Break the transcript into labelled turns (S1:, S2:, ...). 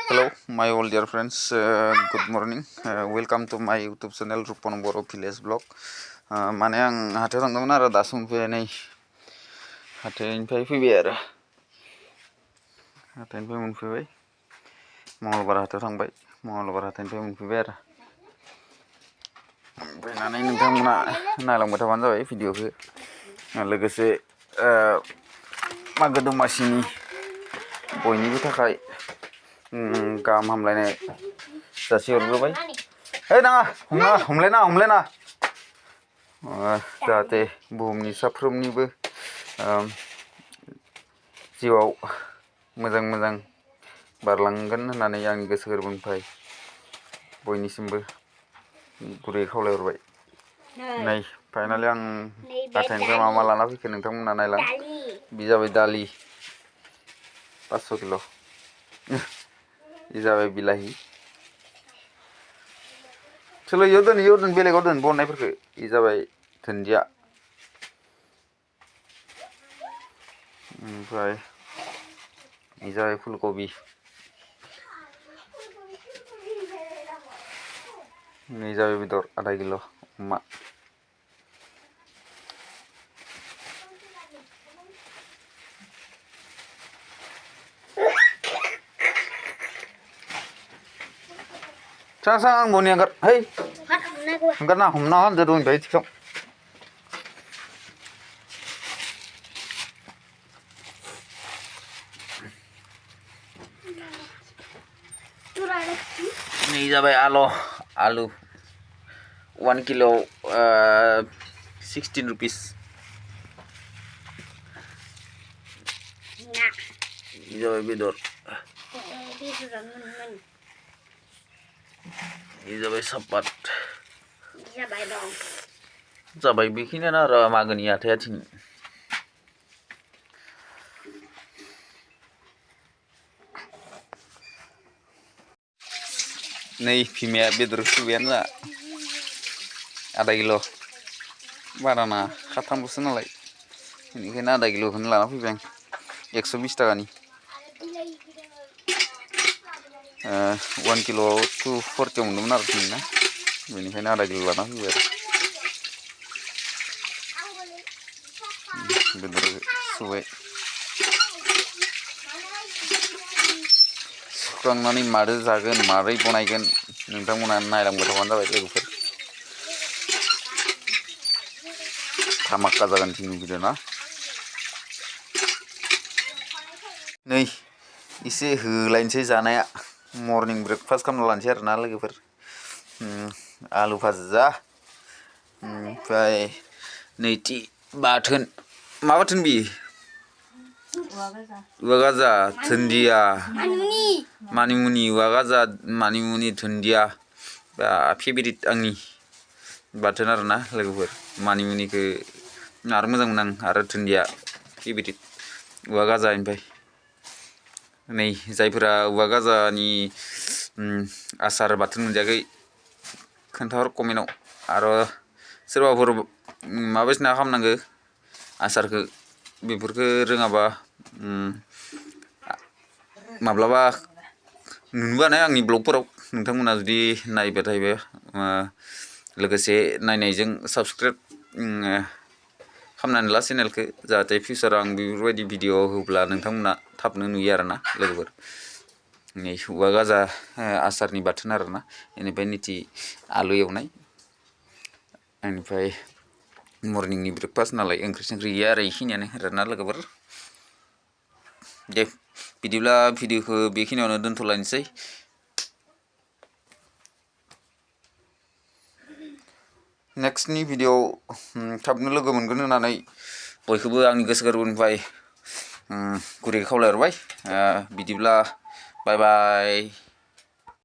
S1: Hello, my all dear friends. Good morning. Welcome to my YouTube channel Rupan Baro Village Vlog. Mane ang hataiaotangdwngmwn आरो दासो मोनफैबाय नै हाथाइनिफ्राय फैबाय आरो हाथाइनिफ्राय मोनफैबाय मंगलबार हाथाइयाव थांबाय मंगलबार हाथाइनिफ्राय मोनफैबाय आरो फैनानै नोंथांमोना नायलांबाय थाबानो जाबाय भिडिअखौ लोगोसे मागो दमासिनि बयनिबो थाखाय गाहाम हामलायनाय जासिहरग्रोबाय है नाङा हमलायना जाहाथे बुहुमनि साफ्रोमनिबो जिउआव मोजां बारलांगोन होननानै आंनि गोसो गोरबोनिफ्राय बयनिसिमबो गुरै खावलायहरबाय। नै फाइनालि आं हाथाइनिफ्राय मा लाना फैखो नोंथांमोना नायलां। बि जाबाय दालि 500 किल'। जाबाय बिलाहि सोलो इयाव दोन बेलेगाव दोन बननायफोरखौ इ जाबाय दुन्दिया ओमफ्राय इ जाबाय फुलकबि नै जाबाय बेदर आधा किल' अमा sang ang boni angkat hei angkat na humna han jadung bai tikam ini jabai alu 1 kilo 16 rupees ini jabai bedor ini जाबाय सापात जाबाय बेखिनियानो आरो मागोनि हाथाइयाथिं नै बिमाया बेदर सुबायानो जा आधा किल' बारा ना खाथामल'सो नालाय बेनिखायनो आधा किल'खौनो लाना फैबाय आं 120 थाखानि 1 kilo 240 मोनदोंमोन आरो दिनैना बेनिखायनो आधा किल' लाना फैबाय आरो बेदर सुबाय सुखांनानै मारै जागोन मारै बनायगोन नोंथांमोना नायलांबाय थाबानो जाबाय लोगोफोर धामाका जागोन दिनै भिडिअ ना नै एसे होलायनोसै जानाया मर्निं ब्रेकफास्ट खालामना लानोसै आरो ना लोगोफोर आलु भाजा ओमफ्राय नैथि बाथोन मा बाथोन बि औवा गाजा दुन्दिया मानिमुनि औवा गाजा मानिमुनि दुन्दिया फेभरेट आंनि बाथोन आरो ना लोगोफोर मानिमुनिखौ आरो मोजां मोनो आं आरो दुन्दिया फेभरेट औवा गाजानिफ्राय नै जायफोरा औवा गाजानि आसार बाथोन मोनजायाखै खोन्थाहर कमेन्टआव आरो सोरबाफोर माबायदिना खालामनांगो आसारखौ बेफोरखौ रोङाबा माब्लाबा नुनोबो हानाय आंनि ब्लगफोराव नोंथांमोना जुदि नायबाय थायोबा लोगोसे नायनायजों साबसक्राइब खालामनानै ला चेनेलखौ जाहाथे फिउचाराव आं बेफोरबायदि भिडिअ होब्ला नोंथांमोना थाबनो नुयो आरोना लोगोफोर नै औवा गाजा आसारनि बाथोन आरोना बेनिफ्राय नैथि आलु एवनाय बेनिफ्राय मर्निंनि ब्रेकफास्ट नालाय ओंख्रि संख्रि गैया आरो बेखिनियानो आरोना लोगोफोर दे बिदिब्ला भिडिअखौ बेखिनियावनो दोनथ'लायनोसै नेक्स्टनि भिडिअ थाबनो लोगो मोनगोन होननानै बयखौबो आंनि गोसो गोरबोनिफ्राय गुरै खावलायहरबाय बिदिब्ला बाय बाय।